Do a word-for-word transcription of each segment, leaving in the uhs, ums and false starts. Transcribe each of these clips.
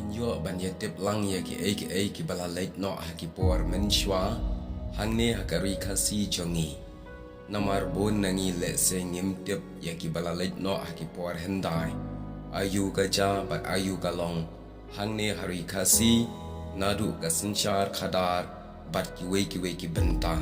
Ïoh ban ïatip lang ïa kiei kiei kiba la leit noh ha ki por mynshuwa hangne ha ka ri Khasi jong ngi. Namar bun na ngi lehse ngim tip ïa kiba la leit noh ha ki por hyndai. Aïu ka jia bad aïu ka long hangne ha ri Khasi, naduh ka synshar khadar bad kiwei kiwei ki bynta.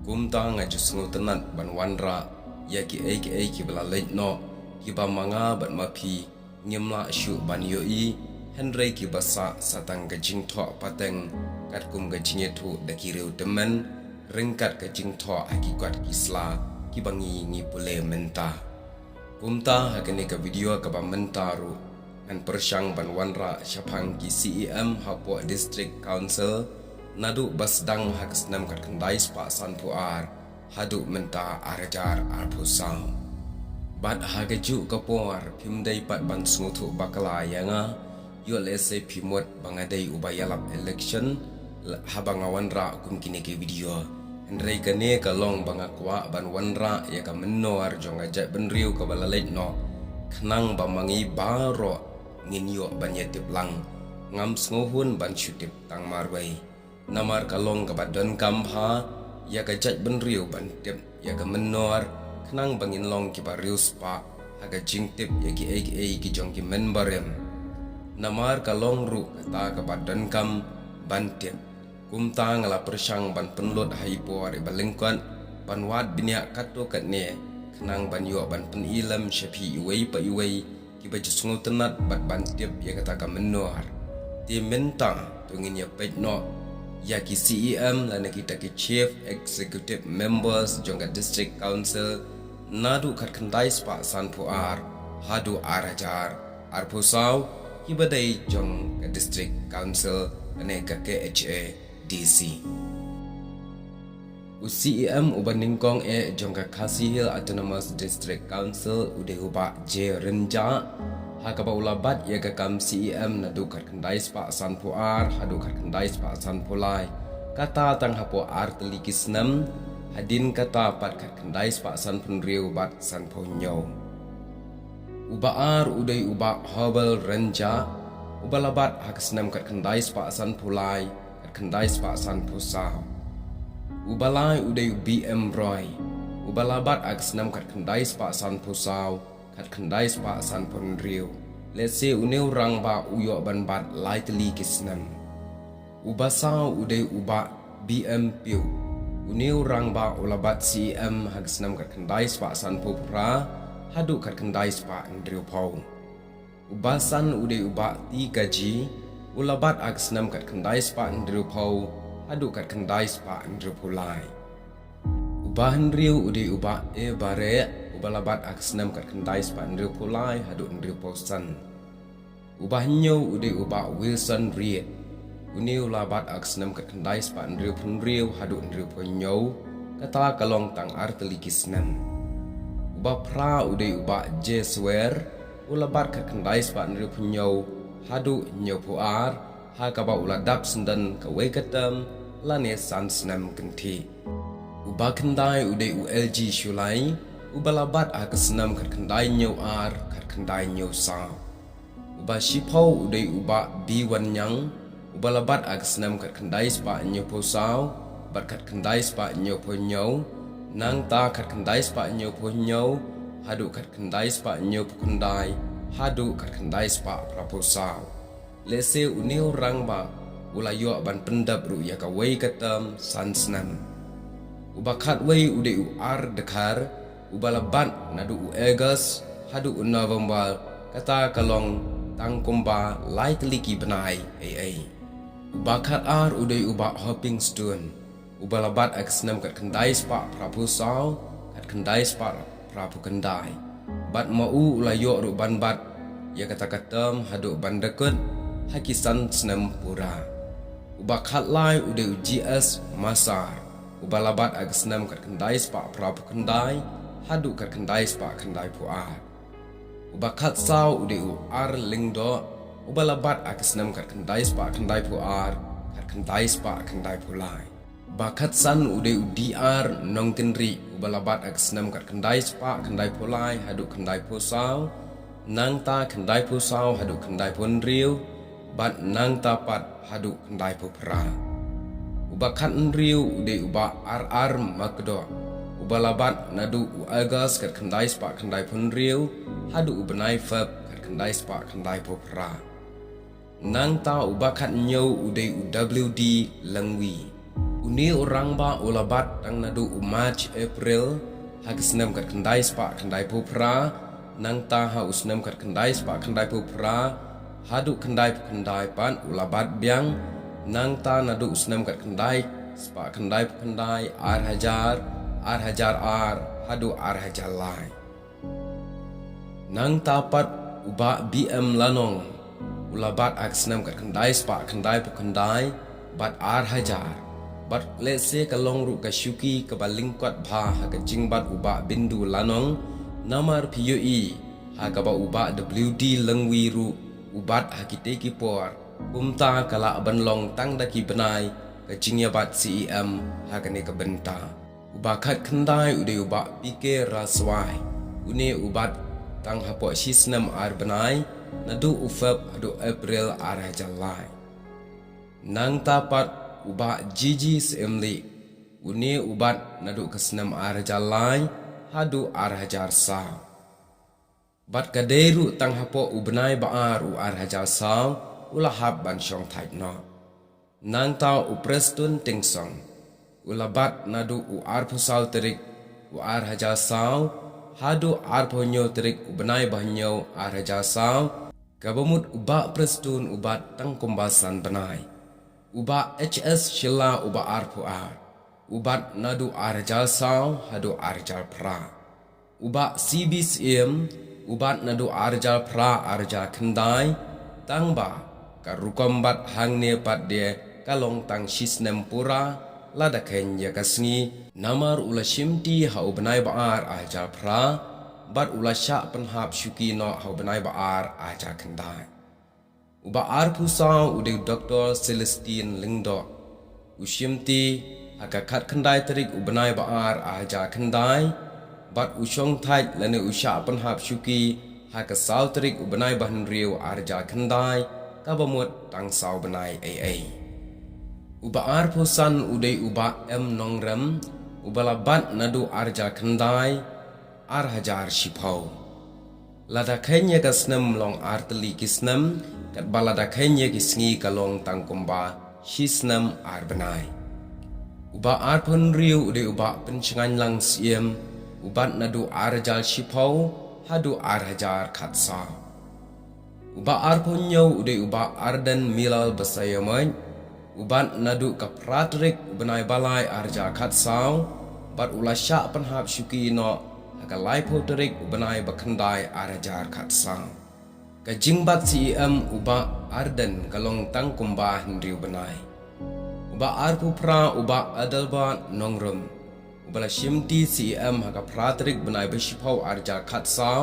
Kumta nga ju sngewtynnat ban wanrah ïa kiei kiei kiba la leit noh, kiba ma nga bad ma phi ngim lah shuh ban ïohi, hynrei kiba sah sa tang ka jingthoh pateng katkum ka jingïathuh da ki riew tymmen, ryngkat ka jingthoh ha ki kot ki sla kiba ngi ngi pule mynta. Kumta ha kane ka video kaba mynta ruh, ngan pyrshang ban wanrah shaphang ki C E M hapoh District Council, naduh ba sdang ha ka snem khatkhyndai spah sanphew ar haduh mynta ar hajar arphew saw. Bad ha kajuh ka por, phim dei pat ban sngewthuh bakla ïa nga, ïoh lehse phi mut ba nga dei uba ïalap election, la-, haba nga wanrah kum kine ki video. Hynrei kane ka long ba nga kwah ban wanrah ïa ka mynnor jong ka jaitbynriew kaba la leit noh, khnang ba ma ngi baroh ngin ïoh ban ïatip lang. Ngam sngewhun ban shu tip tang marwei. Namar ka long kaba donkam bha ïa ka jaitbynriew ban tip ïa ka mynnor, khnang ba ngin long kiba riewspah ha ka jingtip ïa kiei kiei ki jong ki mynbarim. Namar ka long ruh kata kaba donkam ban tip. Kumta nga la pyrshang ban pynlut ha i por iba lyngkot, ban wad bniah katto katne, khnang ban ïoh ban pyni lem sha phi iwei pa iwei, kiba ju sngewtynnat bad ban tip ïa kata ka mynnor. Te mynta to ngin ïa peit noh ïa ki C E M lane kita ki Chief Executive Members jong ka District Council, naduh khatkhyndai spah sanphew ar haduh ar hajar arphew saw, kiba dei jong ka District Council lane ka K H A D C. U C E M uba nyngkong eh jong ka Khasi Hills Autonomous District Council u dei u Bah J Rynjah, ha kaba u la bat ïa ka kam C E M naduh khatkhyndai spah sanphew ar haduh khatkhyndai spah sanphew lai, kata tang hapoh ar tylli ki snem, hadien kata pat khatkhyndai spah sanphew hynriew bad sanphew hynñiew. U ba ar u dei u Bah Hobel Rynjah, uba la bat ha ka snem khatkhyndai spah sanphew lai, khatkhyndai spah sanphew saw. U ba lai u dei u B M Roy, uba la bat ha ka snem khatkhyndai spah sanphew saw, khatkhyndai spah sanphew hynriew. Lehse une u rangbah u ïoh ban bat lai tylli ki snem. U ba saw u dei u Bah B M Pugh. Une u rangbah u la bat C E M ha ka snem khatkhyndai spah sanphew phra haduh khatkhyndai spah hynriewphew. U ba san u dei u Bah T Kaji, u la bat ha ka snem khatkhyndai spah hynriewphew haduh khatkhyndai spah hynriewphew lai. U ba hynriew u dei u Bah A Bareh, uba la bat ha ka snem khatkhyndai spah hynriewphew lai haduh hynriewphew san. U ba hynñiew u dei u Bah Wilson Reid. Une u la bat ha ka snem khatkhyndai spah hynriewphew hynriew haduh hynriewphew hynñiew, kata ka long tang ar tylli ki snem. U ba phra u dei u Bah J Swer, u la bat khatkhyndai spah hynriewphew hynñiew haduh hynñiewphew ar, ha kaba u la dap syndon kawei ka term lane san snem kynthih. U ba khyndai u dei u L G Shullai, uba la bat ha ka snem khatkhyndai hynñiew ar, khatkhyndai hynñiew saw. U ba shiphew u dei u Bah B Wanniang, uba la bat ha ka snem khatkhyndai spah hynñiewphew saw bad khatkhyndai spah hynñiewphew hynñiew, nangta khatkhyndai spah hynñiewphew hynñiew haduh khatkhyndai spah hynñiewphew khyndai haduh khatkhyndai spah phraphew saw. Lehse une u rangbah u la ïoh ban pyndep ruh ïa kawei ka term san snem. U ba khatwei u dei u R Dkhar, uba la bat naduh u August haduh u November, kata ka long tang kumba lai tylli ki bnai ei ei. U ba khatar u dei u Bah Hoping Stone, uba la bat ha ka snem khatkhyndai spah phraphew saw, khatkhyndai spah phraphew khyndai. Bad ma u u la ïoh ruh ban bat ïa kata ka term haduh ban da kut ha ki san snem pura. U ba khatlai u dei u G S Massar, uba la bat ha ka snem khatkhyndai spah phraphew khyndai haduh khatkhyndai spah khyndaiphew ar. U ba khatsaw u dei u R Lyngdoh, uba la bat ha ka snem khatkhyndai spah khyndaiphew ar, khatkhyndai spah khyndaiphew lai. Ba khatsan u dei u D R Nongkynrih, uba la bat ha ka snem khatkhyndai spah khyndaiphew lai haduh khyndaiphew saw, nangta khyndaiphew saw haduh khyndaiphew hynriew. bad nangta pat haduh khyndai phew phra. Uba khathynriew u dei u Bah R R Makdoh, uba la bat naduh u August khatkhyndai spah khyndai phew hynriew haduh u bnai Feb khatkhyndai spah khyndai phew phra. Nangta uba khathynñiew u dei u W D Lyngwi. Une u rangbah u la bat tang naduh u March, April ha ka snem khatkhyndai spah khyndai phew phra, nangta ha u snem khatkhyndai spah khyndai phew phra haduh khyndai phew khyndai pat u la bat biang, nangta naduh u snem khatkhyndai spah khyndai phew khyndai, ar hajar, ar hajar ar haduh ar hajar lai. Nangta pat u Bah B M Lanong u la bat ha ka snem khatkhyndai spah khyndai phew khyndai bad ar hajar. Bad lehse ka long ruh ka shuki kaba lyngkot bha ha ka jingbat u Bah Bindu Lanong, namar phi ïohi ha kaba u Bah W D Lyngwi ruh u bat ha kitei ki por, kumta ka lah ban long tang da ki bnai ka jingïabat C E M ha kane ka bynta. Uba khatkhyndai u dei u Bah P K Raswai. Une u bat tang hapoh shi snem ar bnai, naduh u Feb haduh April ar hajar lai. Nangta pat u Bah G G Syiemlieh. Une u bat naduh ka snem ar hajar lai haduh ar hajar saw. Bad ka dei ruh tang hapoh u bnai ba ar u ar hajar saw u la hap ban shongthait noh. Nangta u Prestone Tynsong u la bat naduh u arphew saw tarik u ar hajar saw haduh arphew hynñiew tarik u bnai ba hynñiew ar hajar saw. Kaba mut u Bah Prestone u bat tang kumba san bnai. U Bah H S Shylla uba arphew ar u bat naduh ar hajar saw haduh ar hajar phra. U Bah C B Syiem u bat naduh ar hajar phra ar hajar khyndai, tangba ka rukom bat hangne pat de ka long tang shi snem pura lada kheiñ ïa ka sngi, namar u la shimti ha u bnai ba ar ar hajar phra bad u la shah pynhap shuki noh ha u bnai ba ar ar hajar khyndai. Uba arphew saw u dei u Doktor Celestine Lyngdoh. U shimti ha ka khatkhyndai tarik u bnai ba ar ar hajar khyndai bad u shongthait lane u shah pynhap shuki ha ka saw tarik u bnai ba hynriew ar hajar khyndai, kaba mut tang saw bnai ei ei. Uba arphew san u dei u Bah M Nongrem, uba la bat naduh ar hajar khyndai ar hajar shiphew. Lada kheiñ ïa ka snem long ar tylli ki snem, katba lada kheiñ ïa ki sngi ka long tang kumba shi snem ar bnai. Uba arphew hynriew u dei u Bah Pynshngaiñlang Syiem, u bat naduh ar hajar shiphew haduh ar hajar khatsaw. Uba arphew hynñiew u dei u Bah Ardent Miller Basaiawmoit, u bat naduh ka phra tarik u bnai ba lai ar hajar khatsaw, bad u la shah pynhap shuki noh ha ka laiphew tarik u bnai ba khyndai ar hajar khatsaw. Ka jingbat C E M u Bah Ardent ka long tang kumba hynriew bnai. Uba arphew phra u Bah Adelbert Nongrum, uba la shimti C E M ha ka phra tarik bnai ba shiphew ar hajar khatsaw,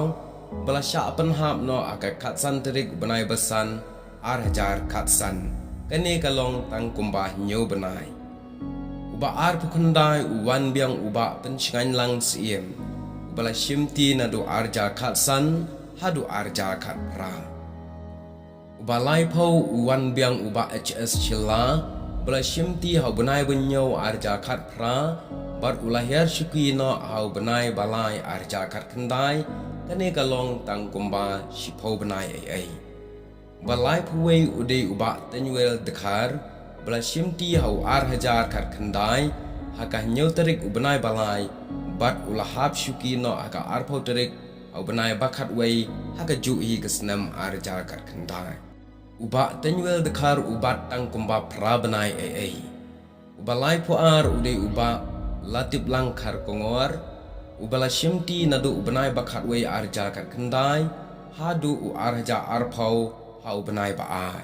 uba la shah pynhap noh ha ka khatsan tarik bnai ba san ar hajar khatsan. Kane ka long tang kumba hynñiew bnai. Uba arphew khyndai u wan biang u Bah Pynshngaiñlang Syiem, uba la shimti naduh ar hajar khatsan haduh ar hajar khatphra. Uba laiphew u wan biang u Bah H S Shylla, uba la shimti ha u bnai ba hynñiew ar hajar khatphra, bad u la hiar shuki noh ha u bnai ba lai ar hajar khatkhyndai, kane ka long tang kumba shiphew bnai ei ei. Uba laiphew wei u dei u Bah Tynwel Dkhar, uba la shimti ha u ar hajar khatkhyndai, ha ka hynñiew tarik u bnai ba lai, bad u la hap shuki noh ha ka arphew tarik ha u bnai ba khatwei ha kajuh hi ka snem ar hajar khatkhyndai. U Bah Tynwel Dkhar u bat tang kumba phra bnai ei ei. Uba laiphew ar u dei u Bah Latiplang Kharkongor, uba la shimti naduh u bnai ba khatwei ar hajar khatkhyndai haduh u ar hajar arphew ha u bnai ba ar.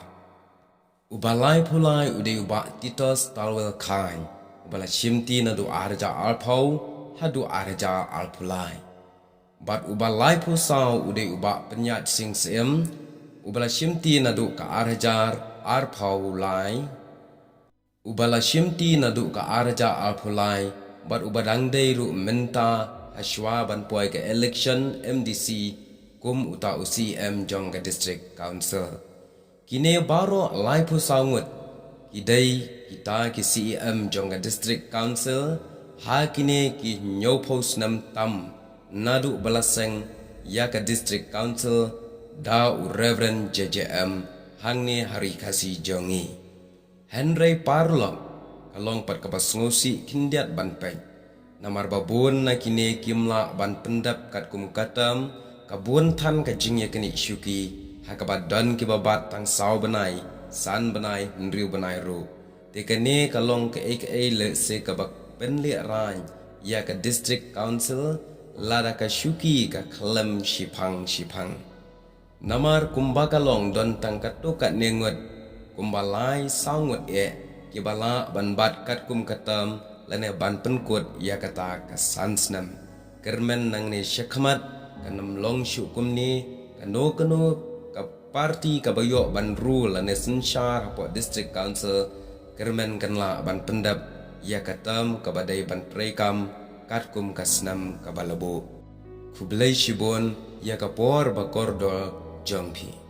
Uba laiphew lai u dei u Bah Titos Talwel Chyne, uba la shimti naduh ar hajar arphew haduh ar hajar arphew lai. Bad uba laiphew saw u dei u Bah Pynïaid Sing Syiem, uba la shimti naduh ka ar hajar arphew lai. Uba la shimti naduh ka ar hajar arphew lai, bad uba dang dei ruh mynta hashwa ban poi ka election M D C kum uta u C E M jong ka District Council. Kine baroh laiphew saw ngut ki dei kita ki C E M jong ka District Council ha kine ki hynñiewphew snem tam naduh ba la seng ïa ka District Council da u Reverend J J M hangne ha Ri Khasi jong ngi. Hynrei paralok, ka long pat kaba sngewsih khyndiat ban peit. Namar ba bun na kine kim lah ban pyndep katkum ka term, ka bun than ka jingïaknieh shuki, ha kaba don kiba bat tang saw bnai, san bnai, hynriew bnai ruh. Te kane ka long kaei kaei lehse kaba pynlehrain ïa ka District Council, lada ka shuki ka khlem shiphang shiphang. Namar kumba ka long don tang katto katne ngut, kumba lai saw ngut eh, kiba lah ban bat katkum ka term lane ban pynkut ïa kata ka san snem. Kyrmen nangne shakhmat kan ym long shuh kumne, kano kano ka party kaba ïoh ban rule lane synshar hapoh District Council, kyrmen kan lah ban pyndep ïa ka term kaba dei ban treikam katkum ka snem kaba la buh. Khublei shibun ïa ka por ba kordor jong phi.